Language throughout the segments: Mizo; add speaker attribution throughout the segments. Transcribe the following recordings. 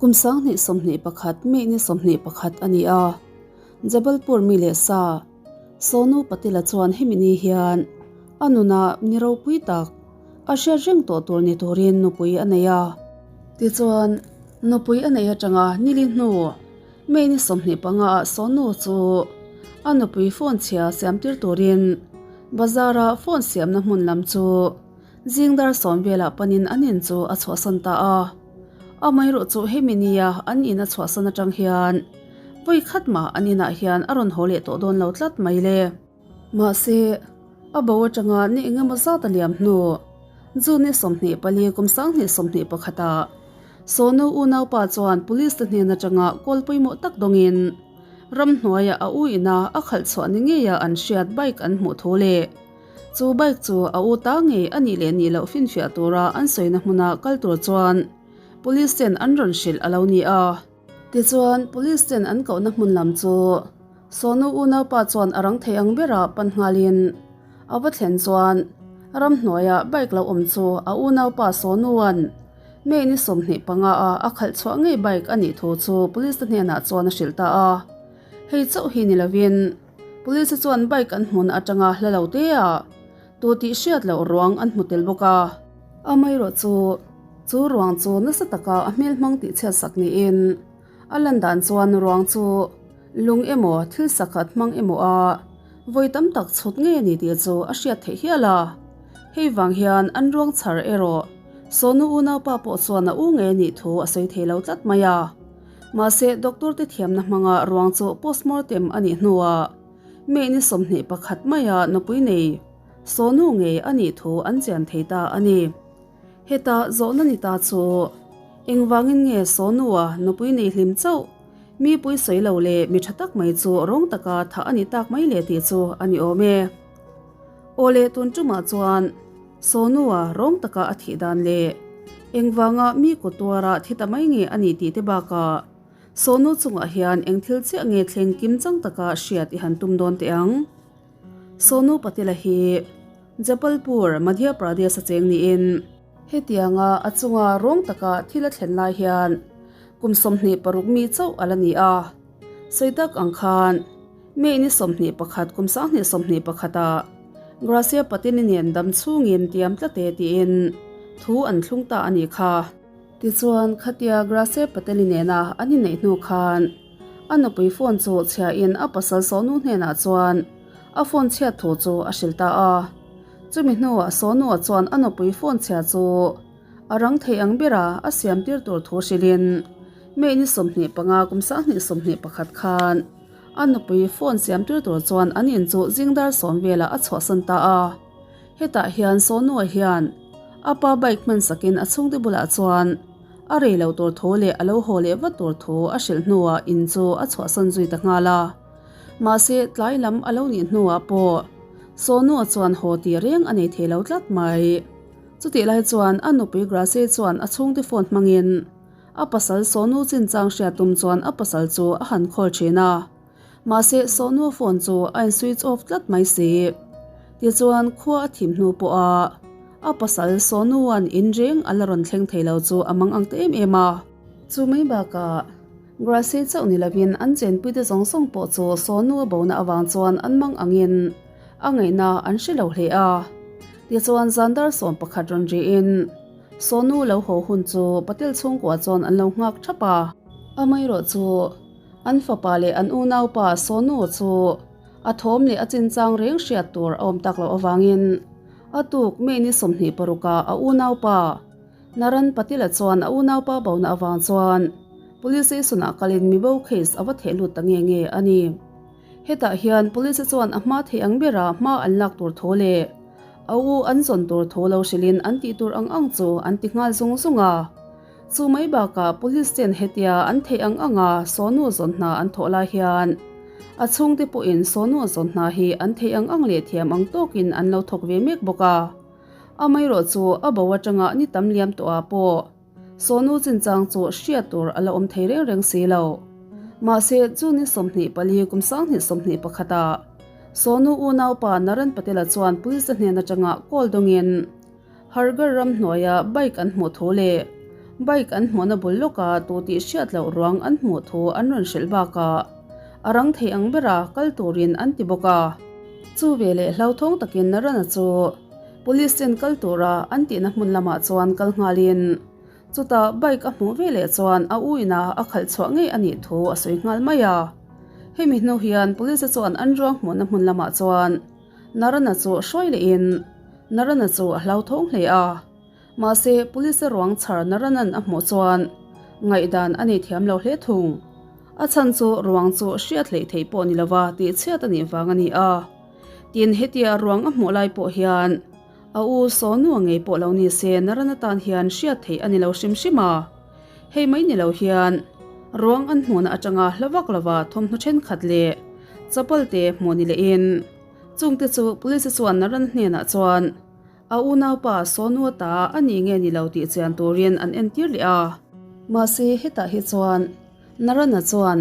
Speaker 1: Kum 2021 May ni 21 a ni a, Jabalpur mi leh sa Sonu Patil-a chuan hemi ni hian a nunah ni ropui tak a hriat reng tawh tur ni turin nupui a nei a. Tichuan, nupui a neih atanga nili hnu May ni 25 ah Sonu chu a nupui phone chhia siamtir turin bazar-a phone siamna hmun lam chu Zing dar sawm velah panin an in chu a chhuahsan ta a. Amaherawh chu hemi nia an in a chhuahsan atang hian vawi khat mah an inah hian a rawn haw leh tawh dawn lo tlat mai le. Mahse, a bo atanga ni engemaw zat a liam hnu, June ni 24 kum 2021 ah Sonu unaupa chuan police te hnen atanga call pawimawh tak dawngin ramhnuaiah a u ina a khalh chhuah ni ngeia an hriat bike an hmuh thu leh Chu bike chu a u ta ngei a nih leh nih loh finfiah tura an sawina hmuna kal tur chuan Police ten an rawn hrilh a lo ni a. Tichuan, Police ten an kohna hmun lam chu Sonu unaupa chuan a rang thei ang bera pan nghalin a va thlen chuan ramhnuaia bike lo awm chu a unaupa Sonua'n May ni 25 a a khalh chhuah ngei bike a nih thu chu Police te hnenah chuan a hrilh ta a. Hei chauh hi ni lovin Police chuan bike an hmun atanga hla lo te a tu tih hriat loh ruang an hmu tel bawk a. Amaherawh chu, chu ruang chu nasa taka a hmel hmang tih chhiat sak niin a lan dan chuan ruang chu lung emaw thil sakhat hmang emaw a vawi tam tak chhut ngei a ni tih chu a hriat theih hial a. Hei vang hian an ruang chhar erawh Sonu unaupa pawh chuan a u ngei a nih thu a sawi thei lo tlat mai a. Mahse, doctor te thiamna hmanga ruang chu postmortem a nih hnuah May ni 21 maia nupui nei Sonu ngei a nih thu an chian thei ta a ni. Heta zawhna ni ta chu engvangin nge Sonu-a nupui nei hlim chauh mi pui sawi lo leh mi tha tak mai chu rawng taka thah a ni tak mai le tih chu a ni awm e. Aw le tun tumah chuan Sonu-a rawng taka a thih dan leh engvanga mi kut tuara thi ta mai nge a ni tih te bakah Sonu chungah hian eng thil chiah nge thleng kim chang taka hriat i han tum dawn teh ang. Sonu Patel-a hi Jabalpur, Madhya Pradesh-a cheng niin hetianga a chunga rawng taka thil a thlen lai hian kum 26 mi chauh a la ni a. Sawi tak ang khan May ni 21 kum 2021 ah Gracia Patini nen dam chhungin tiam tlat e tiin thu an thlung ta a nih kha. Tichuan khatia Gracia Pateli nena an inneih hnu khan a nupui phone chu chhiahin a pasal Sonu hnenah chuan a phone chhiat thu chu a hrilh ta a. Chumi hnuah Sonu-a chuan a nupui phone chhia chu A rang thei ang bera a siam tir tur thu hrilhin May ni 25 kum 2021 khan a nupui phone siam tir tur chuan an in chu zingdar sawm velah a chhuahsan ta a. Hetah hian Sonua hian a pa bike hman sakin a chhungte bulah chuan a rei lo tur thu leh a lo haw leh vat tur thu a hrilh hnuah in chu a chhuahsan zui ta nghal a. Mahse tlai lam a lo nih hnuah pawh Sonua chuan haw tih reng a nei thei lo tlat mai. Chutih lai chuan a nupui Grace chuan a chhungte phone hmangin a pasal Sonu chinchang hriat tum chuan a pasal chu a han call thin a. Mahse Sonu phone chu a in switch off tlat mai si. Tichuan khua a thim hnu pawh a a pasal Sonu-a'n in reng a la rawn thleng thei lo chu a mang ang ta em em a. Chu mai bakah Grace chauh ni lovin an chenpuite zawng zawng pawh chu Sonu a bona avang chuan an mang angin a ngaihna an hre lo hle a. Tichuan zan dar 11 rawn rihin Sonu lo haw hun chu Patel chhungkua chuan an lo nghak thap a. Amaherawh chu an fapa leh an unaupa Sonu chu a thawm leh a chinchang reng hriat tur a awm tak loh avangin a tuk May ni 26 ah a unaupa Naran Patil-a chuan a unaupa bona avang chuan Police Station-ah kalin mibo case a va theh lut ta nge nge a ni. Hetah hian Police chuan a hma thei ang bera hma an lak tur tho leh a u an zawn tur tho lo hrilhin an tih tur ang ang chu an ti nghal zung zung a. Chu mai bakah Police ten hetia an theih ang anga Sonu zawn hna an thawh lai hian a chhungte pawhin Sonu zawn hna hi an theih ang ang leh thiam ang tawkin an lo thawk ve mek bawk a. Amaherawh chu a bo atanga ni tam liam tawhah pawh Sonu chinchang chu hriat tur a la awm thei reng reng si lo. Mahse, chu ni 24 kum 2021 ah Sonu unaupa Naren Patel-a chuan police te hnen atanga call dawngin Hargarh ram hnuaia bike an hmuh thu leh Bike an hmuhna bul lawka tu tih hriat loh ruang an hmuh thu an rawn hrilh bakah a rang thei ang bera kal turin an ti bawk a. Chu veleh hlauthawng takin Narana chu Police ten kal tura an tihna hmun lamah chuan kal nghalin chutah bike a hmuh veleh chuan a u ina a khalh chhuah ngei a nih thu a sawi nghal mai a. Hemi hnu hian Police chuan an ruang hmuhna hmun lamah chuan Narana chu hruai lehin Narana chu a hlauthawng hle a. Mahse, Police ruang chhar Naranan a hmuh chuan ngaihdan a nei thiam lo hle thung. A chhan chu ruang chu hriat hleih theih pawh ni lova tih chhiat a nih vang a ni a. Tin, hetia ruang a hmuh lai pawh hian a u Sonu ngei pawh lo ni se Narana tan hian hriat theih a ni lo hrim hrim a. Hei mai ni lo hian ruang an hmuhna atanga hla vak lova thawmhnaw thenkhat leh chapal te hmuh ni lehin chungte chu Police chuan Narana hnenah chuan A unaupa Sonua ta a ni nge ni lo tih chian turin an entir leh a. Mahse hetah hi chuan Narana chuan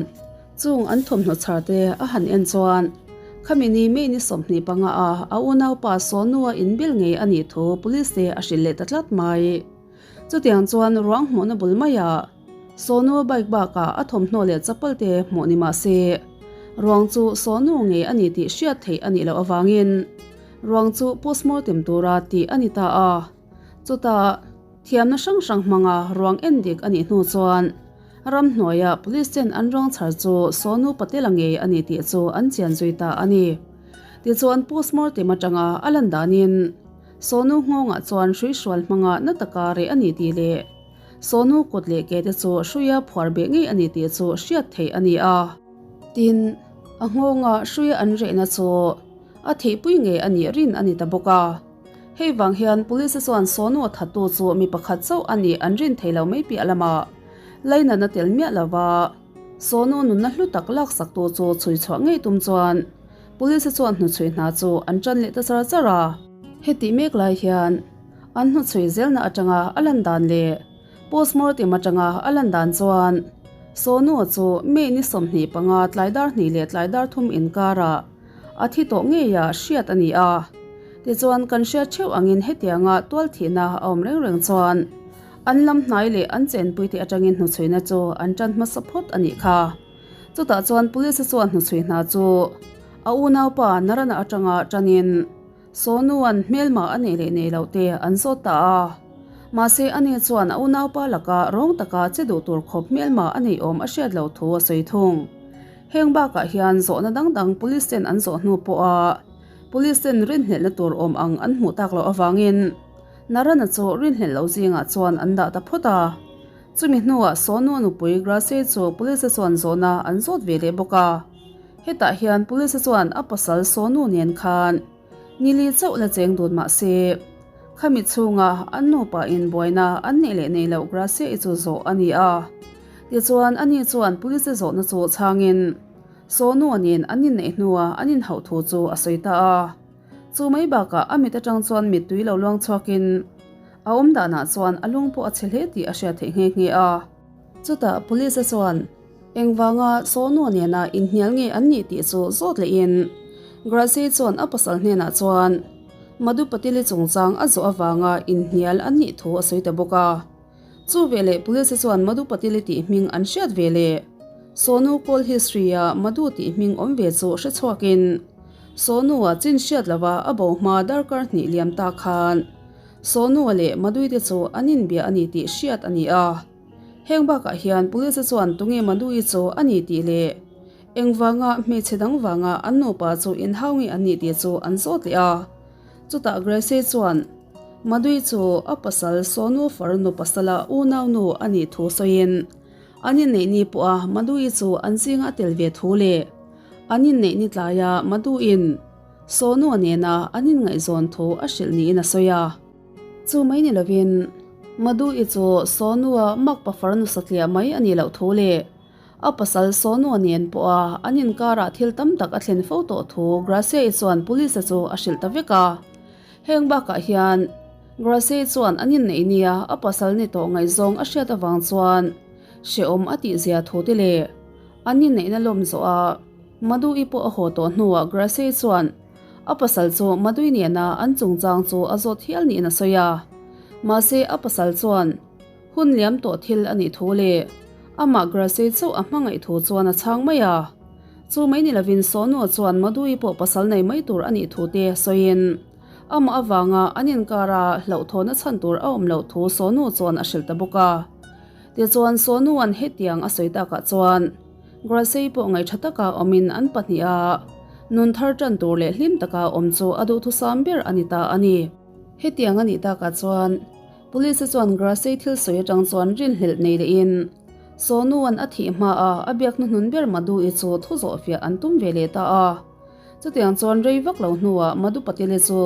Speaker 1: chung an thawmhnaw chhar te a han en chuan khami ni May ni 25 a a unaupa Sonua inbil ngei a nih thu police te a hrilh leh ta tlat mai. Chutiang chuan ruang hmuhna bul maiah Sonua bike bakah a thawmhnaw leh chapal te hmuh ni mahse ruang chu Sonu ngei a ni tih hriat theih a nih loh avangin Ruang chu postmortem tura tih a ni ta a, chutah thiamna hrang hrang hmanga ruang en dik a nih hnu chuan ramhnuaia police ten an ruang chhar chu Sonu Patel-a ngei a ni tih chu an chian zui ta a ni. Tichuan postmortem atanga a lan danin Sonu nghawngah chuan hruihrual hmanga na taka reh a ni tih leh Sonu kut leh ke te chu hruia phuar beh ngei a ni tih chu hriat theih a ni a. Tin, a nghawnga hruia an rehna chu A theihpui ngei a nih rin a ni ta bawk a. Hei vang hian Police chuan Sonu a thattu chu mi pakhat chauh a nih an rin thei lo mai piah lamah lainatna tel miah lova Sonu nunna hlu tak laksaktu chu chhui chhuah ngei tum chuan Police chuan hnuchhui hna chu an tan leh ta char char a. Hetih mek lai hian an hnuchhui zelna atanga a lan dan leh Postmortem atanga a lan dan chuan Sonu chu May ni 25 tlai dar hnih leh tlai dar thum inkarah A thi tawh ngeia hriat a ni a. Tichuan kan hriat theuh angin hetianga tual thihna a awm reng reng chuan an lam hnai leh an chenpuite atangin hnuchhuina chu an tan hmasa phawt a nih kha. Chutah chuan Police chuan hnuchhui hna chu a unaupa Narana atanga tanin Sonuan hmelma a neih leh neih loh te an zawt ta a. Mahse ani chuan a unaupa laka rawng taka che duh tur khawp hmelma a neih awm a hriat loh thu a sawi thung. Heng bakah hian zawhna dang dang police ten an zawh hnu pawha police ten rinhlelhna tur awm ang an hmuh tak loh avangin Narana chu rinhlelh loh zingah chuan an dah ta phawt a. Chumi hnuah Sonu nupui Grace chu police chuan zawhna an zawt ve leh bawk a. Hetah hian police chuan a pasal Sonu nen khan nili chauh la cheng dun mah se khami chhunga an nupa in buaina an neih leh neih loh Grace-i chu zawh a ni a. Tichuan ani chuan police zawhna chu chhangin Sonu nen an inneih hnua an inhauh thu chu a sawi ta a. Chu mai bakah a mit atang chuan mittui lo luang chhuakin a awm danah chuan a lung pawh a chhe hle tih a hriat theih nghe nghe a. Chutah police chuan Engvanga Sonu nena inhnial nge an nih tih chu zawt lehin Gracy chuan a pasal hnenah chuan Madhu Patil-i chungchang a zawh avanga inhnial an nih thu a sawi ta bawk a. Chu veleh Police chuan Madhu Patil-i tih hming an hriat veleh Sonu call history-a Madhu tih hming awm ve chu hre chhuakin Sonu-a chin hriat lova a bo hma darkar hnih liam ta khan Sonu-a leh Madhu-i te chu an inbia a ni tih hriat a ni a. Heng bakah hian Police chuan tunge Madhu-i chu a ni tih leh engvanga hmeichhe dang vanga an nupa chu inhau nge an nih tih chu an zawt leh a. Chutah Grace chuan Madhu-i chu a pasal Sonu farnu pasala unaunu a nih thu sawiin an inneih ni pawha Madhu-i chu an zinga a tel ve thu leh an inneih ni tlaia Madhu-in Sonu nena an inngaihzawn thu a hrilh niin a sawi a. Chu mai ni lovin Madhu-i chu Sonu-a makpa farnu satliah mai a nih loh thu leh a pasal Sonu-a nen pawha an inkarah thil tam tak a thlen fo tawh thu Gracia-i chuan police-a chu a hrilh ta vek a. Heng bakah hian Gracia-i chuan an inneih nia a pasal ni tawh ngaihzawng a hriat avang chuan hrehawm a tihzia thu te leh an inneihna lawm zawh a Madhu-i pawh a haw tawh hnuah Gracia-i chuan A pasal chu Madui nena an chungchang chu a zawt hial niin a sawi a. Mahse a pasal chuan. Hun liam tawh thil a nih thu leh amah Grace-i chauh a hmangaih thu chuan a chhang mai a. Chu mai ni lovin Sonu chuan Madhu-i pawh pasal nei mai tur a nih thu te sawiin amah avanga an inkara hlauhthawhna chhan tur a awm loh thu Sonu chuan a hrilh ta bawk a. Tichuan Sonu-a'n hetiang a sawi takah chuan Grace-i pawh ngaihṭha taka awmin an pahniha nun thar ṭan tur leh hlim taka awm chu a duhthusam ber a ni ta a ni. Hetiang a nih takah chuan Police chuan Grace-i thil sawi atang chuan rinhlelh nei lehin Sonu-a'n a thih hmaah a biak hnuhnun ber Madhu-i chu thu zawhfiah an tum ve leh ta a. Chutiang chuan rei vak lo hnuah Madhu Patil-i chu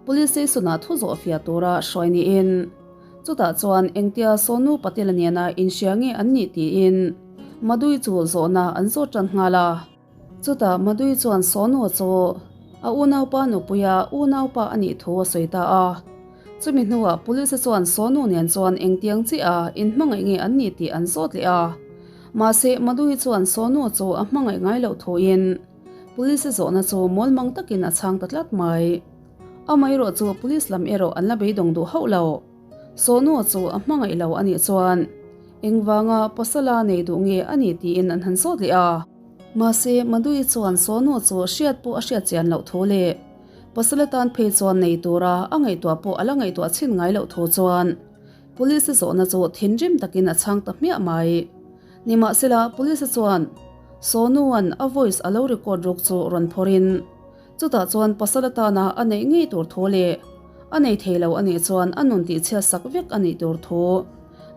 Speaker 1: Police station-ah thu zawhfiah tura hruai niin chutah chuan engtia Sonu Patil-a nena inhria nge an nih tiin Madhu-i chu zawhna an zawt tan nghal a. Chutah Madui chuan Sonu chu a unaupa nupuia unaupa a nih thu a sawi ta a. Chumi hnuah Police chuan Sonu nen chuan engtiang chiah a inhmangaih nge an nih tih an zawt leh a. Mahse Madui chuan Sonu chu a hmangaih ngai loh thuin Police zawhna chu mawlmang takin a chhang ta tlat mai. Amaherawh chu Police lam erawh an la beidawng duh hauh lo. Sonu chu a hmangaih lo a nih chuan engvanga pasala nei duh nge a nih tiin an han zawt leh a. Mahse, Madui chuan Sonu chu hriat pawh a hriat chian loh thu leh pasala tan phei chuan nei tura a ngaihtuah pawh a la ngaihtuah chhin ngai loh thu chuan Police zawhna chu thinrim takin a chhang ta hmiah mai. Nimahsela, Police chuan Sonu-a'n a voice a lo record ruk chu rawn phawrhin, Chutah chuan pasal atana a neih ngei tur thu leh a nei thei lo a nih chuan a nun tihchhiat sak vek a nih tur thu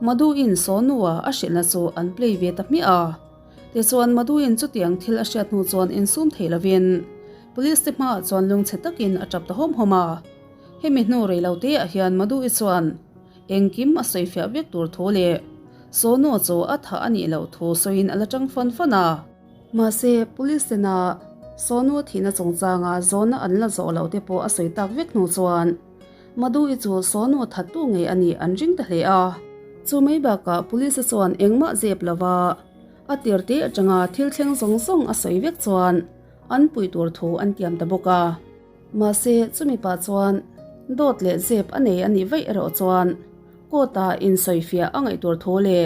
Speaker 1: Madhu-in Sonu-a a hrilhna chu an play ve ta hmiah a. Tichuan Madhu-in chutiang thil a hriat hnu chuan insum thei lovin Police te hmaah chuan lungchhe takin a tap ta hawm hawm a. Hemi hnu rei lo teah hian Madhu-i chuan engkim a sawifiah vek tur thu leh Sonu chu a thah a nih loh thu sawiin a la tang fan fan a. Mahse, Police tena Sonu thihna chungchanga zawhna an la zawh loh te pawh a sawi tak vek hnu chuan Madhu-i chu Sonu thattu ngei a nih an ring ta hle a. Chu mai bakah Police chuan engmah zep lova a tirte atanga thil thleng zawng zawng a sawi vek chuan an puih tur thu an tiam ta bawk a. Mahse, chumi pah chuan dawt leh zep a nei a nih vaih erawh chuan court-ah insawifiah a ngaih tur thu leh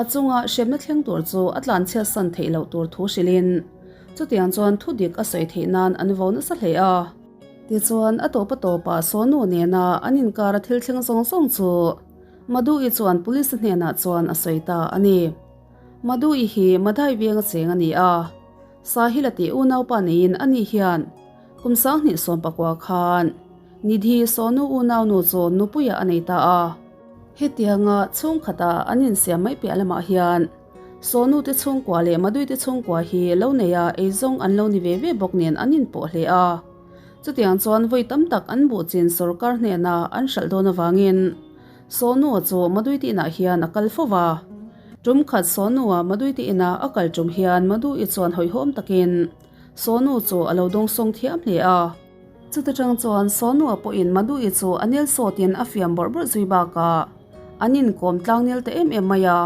Speaker 1: A chunga hremna thleng tur chu a tlanchhiat san theih loh tur thu hrilhin chutiang chuan thu dik a sawi theih nan an vo nasa hle a. Tichuan, a tawpa tawpah Sonu nena an inkara thil thleng zawng zawng chu Madhu-i chuan Police hnenah chuan a sawi ta a ni. Madhu-i hi Madhai venga cheng a ni a, Sahil a tih unaupa neiin ani hian kum 2019 khan Nidhi Sonu unaunu chu nupuiah a nei ta a. Hetianga chhungkhata an insiam mai piah lamah hian Sonu te chhungkua leh Madui te chhungkua hi lo neia eizawng an lo ni ve ve bawk nen an inpawh hle a. Chutiang chuan vawi tam tak an buhchin sawrkar hnena an hralh dawn avangin Sonu chu Madui te inah hian a kal fo va. Tum khat Sonu-a Madui te ina a kal tum hian Madui chuan hawihhawm takin Sonu chu a lo dawngsawng thiam hle a. Chuta tang chuan Sonua pawhin Madhu-i chu a nel sawtin a fiam bawrh bawrh zui bakah an inkawm tlang nel ta em em mai a.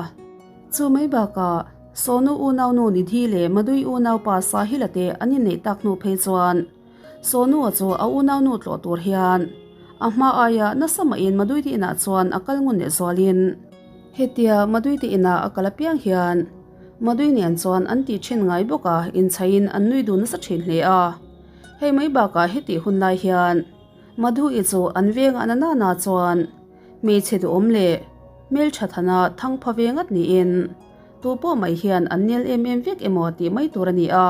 Speaker 1: Chu mai bakah Sonu unaunu Nidhi leh Madhu-i unaupa Sahil-a te an inneih tak hnu phei chuan Sonua chu a unaunu tlawh tur hian a hma aia nasa mahin Madhu-i te inah chuan a kal ngun leh zualin hetia Madhu-i te inah a kal apiang hian Madhu-i nen chuan an tih thin ngai bawk a, inchhaiin an nui dun nasa thin hle a. Hei mai bakah hetih hun lai hian Madhu-i chu an veng a na nana chuan hmeichhe duhawm leh hmeltha thana thang pha ve ngat niin tu pawh mai hian an nel em em vek emaw tih mai tur a ni a.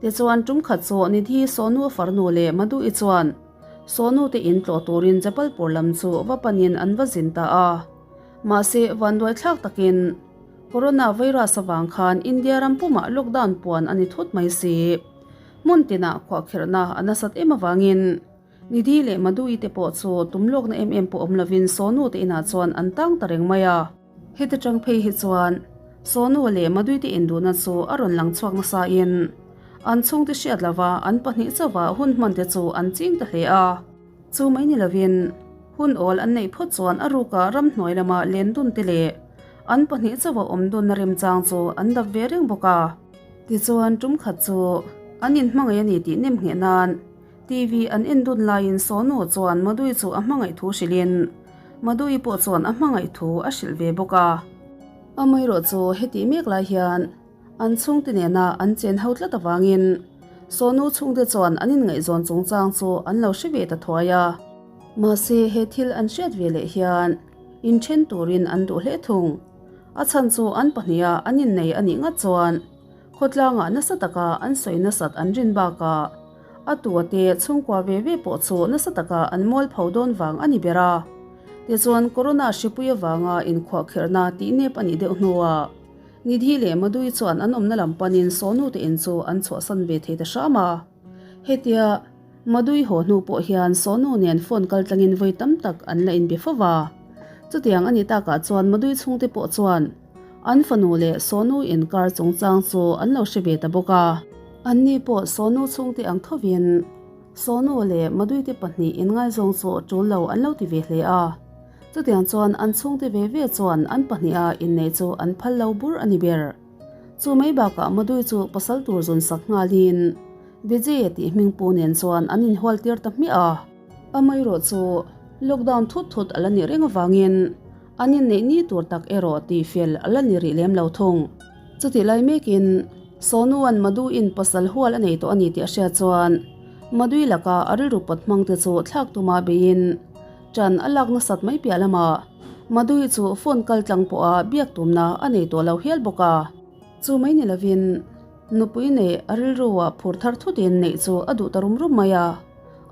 Speaker 1: Tichuan tum khat chu Nidhi Sonu farnu leh Madhu-i chuan Sonu te in tlawh turin Jabalpur lam chu va panin an va zin ta a. Mahse vanduai thlak takin Corona virus avang khan India ram pumah lockdown puan a ni thut mai si. Hmun tinah khuahkhirhna a nasat em avangin Nidhi leh Madhu-i te pawh chu tum lawkna em em pawh awm lovin Sonu te inah chuan an tang ta reng mai a. Heti tang phei hi chuan Sonu leh Madhu-i te induhna chu a rawn lang chhuak nasain an chhungte hriat lova an pahnih chauha hun hman te chu an ching ta hle a. Chu mai ni lovin hun awl an neih phawt chuan a ruka ramhnuai lama len dun te leh an pahnih chauha awm dunna remchang chu an dap ve reng bawk a. Tichuan tum khat chu an inhmangaih a ni tih nem ngheh nan TV an en dun laiin Sonu chuan Madui chu a hmangaih thu hrilhin Madui pawh chuan a hmangaih thu a hrilh ve bawk a. Amaherawhchu hetih mek lai hian an chhungte nena an chen ho tlat avangin Sonu chhungte chuan an inngaihzawn chungchang chu an lo hre ve ta thuai a. Mahse he thil an hriat ve leh hian inthen turin an duh hle thung. A chhan chu an pahniha an innei a nih ngat chuan khawtlangah nasa taka an sawi nasat an rin bakah a tua te chhungkua ve ve pawh chu nasa taka an mual pho dawn vang a ni ber a. Tichuan Corona hripui avanga inkhuahkhirhna tih nep a nih deuh hnuah Nidhi leh Madui chuan an awmna lam panin Sonu te in chu an chhuahsan ve thei ta hram a. Hetia Madui haw hnu pawh hian Sonu nen phone kal tlangin vawi tam tak an la inbe fo va. Chutiang a nih takah chuan Madui chhungte pawh chuan an fanu leh Sonu inkar chungchang chu an lo hre ve ta bawk a. Anni pawh Sonu chhungte ang thovin Sonu leh Madui te pahnih inngaizawng chu tul lo an lo ti ve hle a. Chutiang chuan an chhungte ve ve chuan an pahniha inneih chu an phal lo bur a ni ber. Chu mai bakah Madui chu pasal tur zun sak nghalin Vijay-a tih hming pu nen chuan an inhual tir ta hmiah a. Amaherawh chu lockdown thut thut a la nih reng avangin an inneih ni tur tak erawh tih fel a la ni rih lem lo thung. Chutih lai mekin Sonu-a'n Madui-in pasal hual a nei tawh a ni tih a hriat chuan Madui laka a rilru pawt hmangte chu thlak tuma beiin Ṭan a lak nasat mai piah lamah Madui chu phone kal tlang pawha biak tumna a nei tawh lo hial bawk a. Chu mai ni lovin nupui neih a rilruah phur thar thutin neih chu a duh ta rum rum mai a.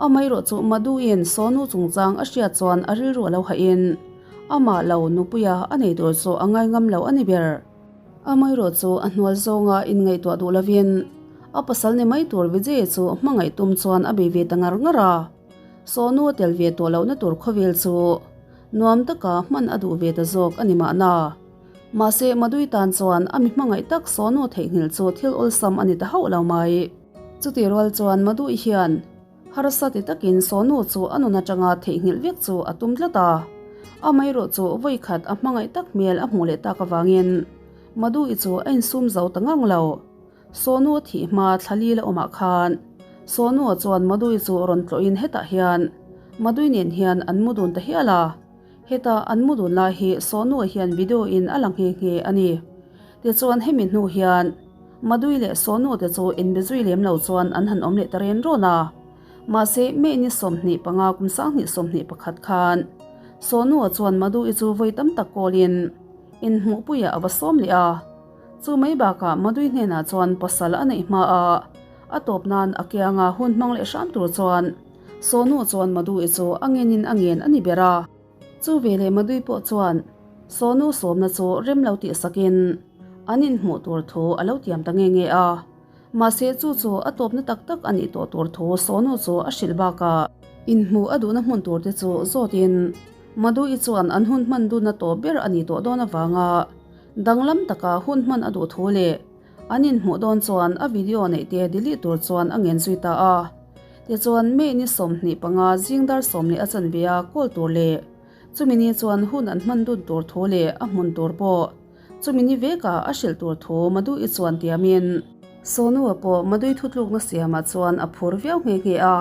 Speaker 1: Amaherawh chu Maduiin Sonu chungchang a hriat chuan a rilru a lo hahin amah lo nupuia a nei tur chu a ngaingam lo a ni ber. Amaherawh chu a hnual zawnga inngaihtuah duh lovin a pasal ni mai tur Vijay chu hmangaih tum chuan a bei ve ta ngar ngar a. Sawnu a tel ve tawh lohna tur khawvel chu nuam taka hman a duh ve ta zawk a ni mahna. Mahse, Madui tan chuan a mi hmangaih tak Sawnu theihnghilh chu thil awlsam a ni ta hauh lo mai. Chutih rual chuan Madui hian harsa ti takin Sawnu chu a nun atanga theihnghilh vek chu a tum tlat a. Amaherawh chu vawikhat a hmangaih tak hmel a hmuh leh tak avangin Madui chu a insum zo ta ngang lo. Sonu a thih hma thlali la awmah khan Sonu-a chuan Madui chu rawn tlawhin hetah hian Madui nen hian an mu dun ta hial a, heta an mu dun lai hi Sonu-a hian video in a la nghe nghe a ni. Tichuan hemi hnu hian Madui leh Sonu te chu inbe zui lem lo chuan an han awm leh ta ren rawn a, mahse May ni 25 kum 2021 khan Sonu-a chuan Madui chu vawi tam tak kawlin inhmuhpuiah a va sawm leh a. Chu mai bakah Madui hnenah chuan pasal a neih hma a, a tawp nan a kianga hun hmang leh hram tur chuan Sonu chuan Madui chu a ngenin a ngen a ni ber a. Chu veleh Madui pawh chuan Sonu sawmna chu rem lo tih sakin an inhmuh tur thu a lo tiam ta nge nge a. Mahse chu chu a tawpna tak tak a nih tawh tur thu Sonu chu a hrilh bakah inhmuh a duhna hmun tur te chu zawtin Madui chuan an hun hman dunna tawp ber a nih tawh dawn avanga Danglam taka hun hman a duh thu leh an inhmuh dawn chuan a video neih te delete tur chuan a ngen zui ta a. Tichuan May ni 25 zing dar 10 a chanve a call tur leh chumi ni chuan hun an hman dun tur thu leh a hmun tur pawh chumi ni vekah a hrilh tur thu Madui chuan tiamin Sonu-a pawh Madui thutlukna siamah chuan a phur viau nghe nghe a.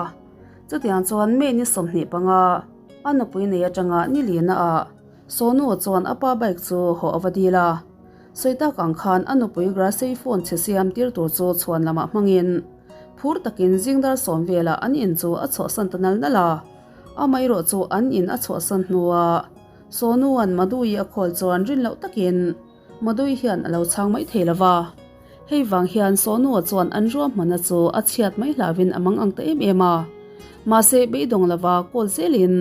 Speaker 1: Chutiang chuan May ni 25 a nupui nei atanga ni lina ah Sonu chuan a pa bike chu haw a va dil a, sawi tak ang khan a nupui Grace-i phone chhe siam tir tur chu chhuan lamah hmangin phur takin zing dar sawm velah an in chu a chhuahsan ta nal nal a. Amaherawh chu an in a chhuahsan hnuah Sonu-a'n Madui a khawl chuan rin loh takin Madui hian a lo chhang mai thei lo va. Hei vang hian Sonu-a chuan an ruahmanna chu a chhiat mai hlauhin a mang ang ta em em a. Mahse beidawng lova kawl zelin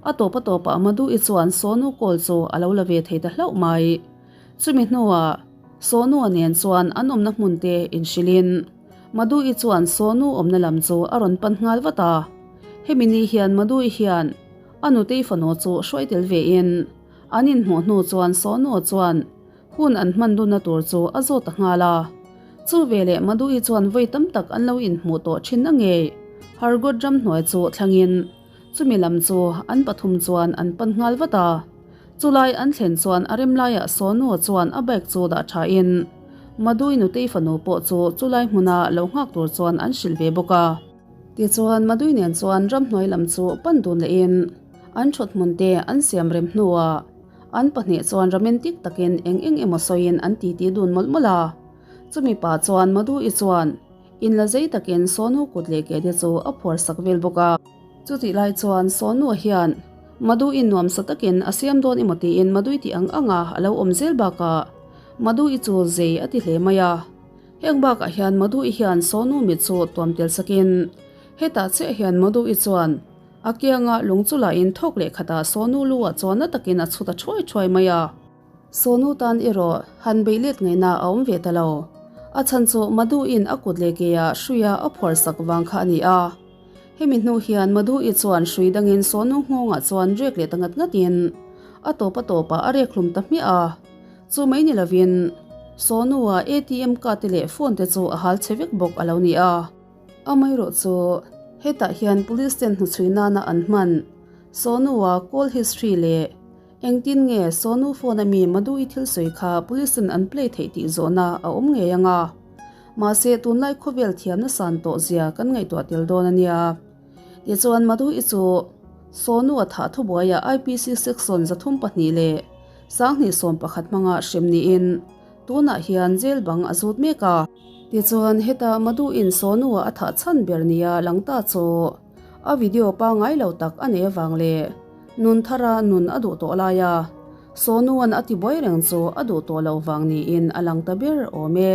Speaker 1: A tawp a tawpah Madhu-i chuan Sonu call chu a lo la ve thei ta hlauh mai. Chumi hnuah Sonu-a nen chuan an awmna hmun te inhrilhin Madhu-i chuan Sonu awmna lam chu a rawn pan nghal vat a. Hemi ni hian Madhu-i hian a nutei fanu chu hruai tel vein an inhmuh hnu chuan Sonu-a chuan hun an hman dunna tur chu a zawt ta nghal a. Chu veleh Madhu-i chuan vawi tam tak an lo inhmuh tawh thin a ngei Hargot ramhnuai chu thlangin Chumi lam chu an pathum chuan an pan nghal vat a. Chulai an thlen chuan a rem laiah Sonu chuan a bike chu dah tha in Madui nutei fanu pawh chu chulai hmuna lo nghak tur chuan an hrilh ve bawk a. Tichuan Madui nen chuan ramhnuai lam chu pan dun leh in An ṭhuthmun te an siam rem hnuah an pahnih chuan romantic takin eng eng emaw sawiin an titi dun mawlh mawlh a. Chumi pa chuan Madhu-i chuan inla zei takin Sonu kut leh ke te chu a phuar sak vel bawk a. Chutih lai chuan Sonu-a hian Madhu-i nuamsa takin a siam dawn emaw tiin Madhu-i tih ang anga a lo awm zel bakah Madhu-i chu zei a ti hle mai a. Heng bakah hian Madhu-i hian Sonu mit chu tuam tel sakin hetah chiah hian Madhu-i chuan A kianga lung chu lahin thawk leh khatah Sonu lu ah chuan na takin a chhut a thuai thuai mai a. Sonu tan erawh han beih let ngaihna a awm ve ta lo. A chhan chu Madhu-in a kut leh ke ah hruia a phuar sak vang kha a ni a. Hemi hnu hian Madhu-i chuan hrui dangin Sonu nghawngah chuan rek leh ta ngat ngatin a tawp a tawpah a rek hlum ta hmiah a. Chu mai ni lovin Sonu-a ATM card te leh phone te chu a hal chhe vek bawk a lo ni a. Amaherawh chu, hetah hian police ten hnuchhui nana an hman Sonu-a call history leh engtin nge Sonu phone a mi Madhu-i thil sawi kha police ten an play theih tih zawhna a awm ngei ang a. Mahse, tunlai khawvel thiamna san tawh zia kan ngaihtuah tel dawn a nia. Tichuan, Madhu-i chu Sonu-a thah thubuaiah IPC section 32 leh 21 hmanga hrem niin tunah hian jail bang a zut mek a. Tichuan, heta Madhu-in Sonu-a a thah chhan ber nia lang ta chu a video pangngai lo tak a nei avang leh nun thara nun a duh tawh laia Sonu-a'n a tibuai reng chu a duh tawh loh vang niin a lang ta ber awm e.